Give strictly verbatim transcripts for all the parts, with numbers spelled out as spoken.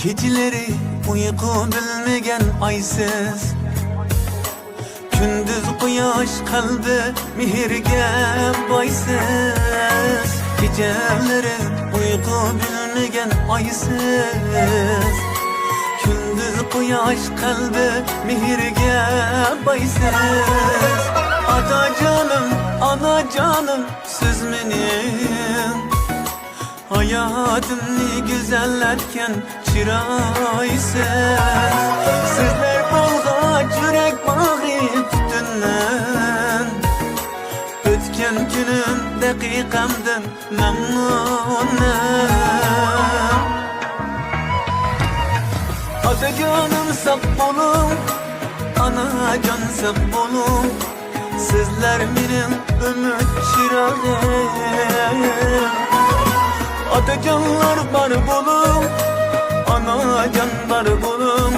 كېچىلىرى ئۇيقۇ بىلمىگەن ئايسىز، كۈندۈز قۇياش قەلبى مېھىرگە بايسىز. كېچىلىرى ئۇيقۇ بىلمىگەن ئايسىز، كۈندۈز قۇياش قەلبى مېھىرگە بايسىز. ئاتا جانىم، ئانا جانىم، سىز مېنىڭ ھاياتىمنى گۈزەللەتكەن چىرايسىز. سىزلەر بولغاچ يۈرەك باغرى پۈتۈنلەن. ئۆتكەن كۈنۈم، دەقىقەمدىن مەمنۇنمەن. ئاتىجانىم ساق بولۇڭ، ئاناجان ساق بولۇڭ. سىزلەر مېنىڭ ئۈمىد چىراغىم. ئاتىجانلار بار بولۇڭ، ئاناجان بار بولۇڭ.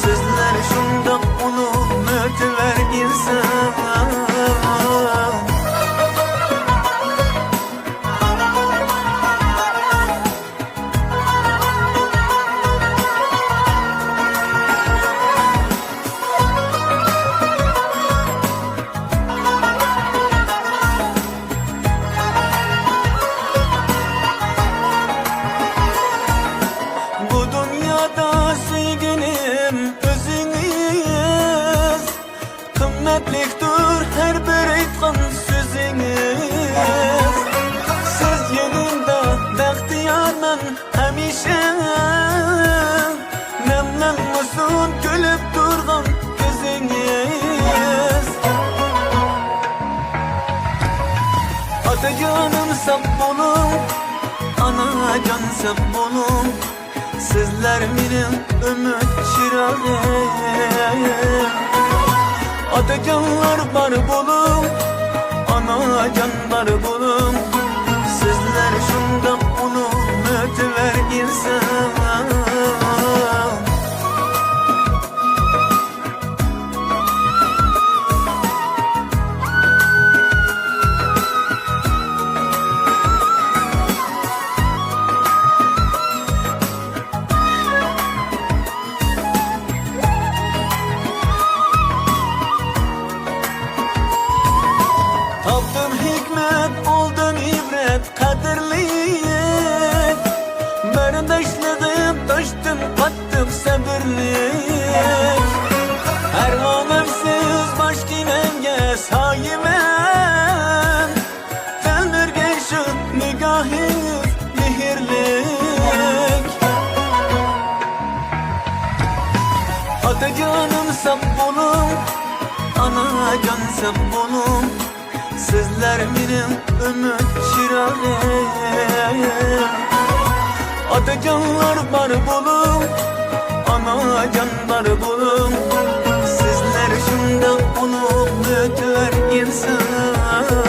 سىزلەر شۇنداق ئۇلۇغ مۆتىۋەر ئىنسان. بۇ دۇنيادا سۆيگىنىم ئۆزىڭىز، قىممەتلىكتۇر ھەر بىر ئېيتقان سۆزىڭىز. سىز يېنىمدا بەختىيارمەن ھەمىشە، نەملەنمىسۇن كۈلۈپ تۇرغان كۆزىڭىز. ئاتىجانىم ساق بولۇڭ، ئاناجان ساق بولۇڭ. سىزلەر مېنىڭ ئۈمىد چىراغىم. ئاتىجانلار بار بولۇڭ، ئاناجان بار بولۇڭ. سىزلەر شۇنداق ئۇلۇغ مۆتىۋەر ئىنسان. تاپتىم ھېكمەت، ئالدىم ئىبرەت، قەدىرلىك بەرداشلىقىم، تاشتىن قاتتىق سەبرلىك. ھەر ئالەمسىز باش كېمەمگە سايىمەن، تەلمۈرگەن شۇ نىگاھىڭىز مېھىرلىك. ئاتىجانىم ساق بولۇڭ، ئاناجان ساق بولۇڭ. سىزلەر مېنىڭ ئۈمىد چىراغىم. ئاتىجانلار بار بولۇڭ، ئاناجان بار بولۇڭ. سىزلەر شۇنداق ئۇلۇغ مۆتىۋەر ئىنسان.